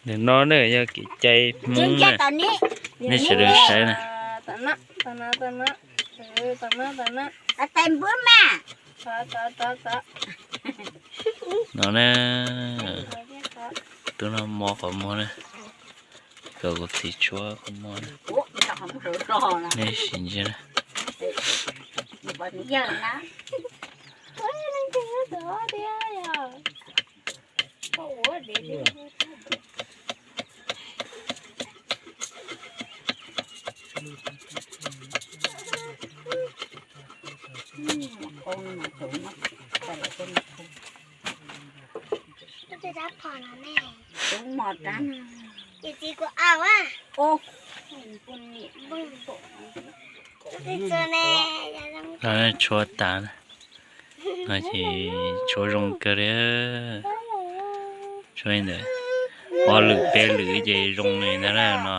Ntawm no ne yog kev cai Hmoob na, nej sawv daws saib na. No na, tub no mob qhov muag na, kom kuv txiv tshuab qhov muag na. Nej sim ntsia na. Tshuab tas na, no ces tshuab zoo kawg li. Tshuab ntawd ob lwm peb lwm ces zoo li ntawd na no.